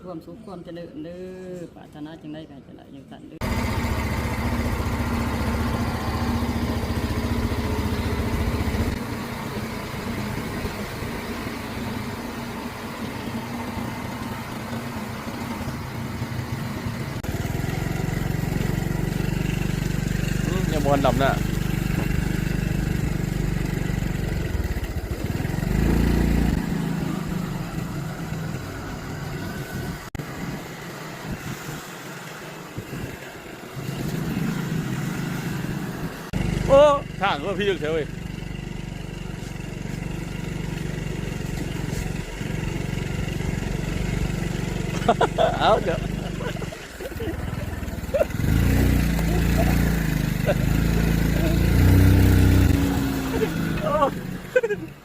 ຄວາມສຸກຄວາມຈະເລີນເດີ ປາດຖະໜາຈັ່ງໃດກໍໃຫ້ຈະໄດ້ຈັ່ງຊັ້ນເດີ. ອືມ ຍັງບໍ່ທັນດຳນະ. ໂອ້ ທາງກໍພິລຶກແທ້ເວີຍ. ເອົາເຈົ້າ ໂອ້.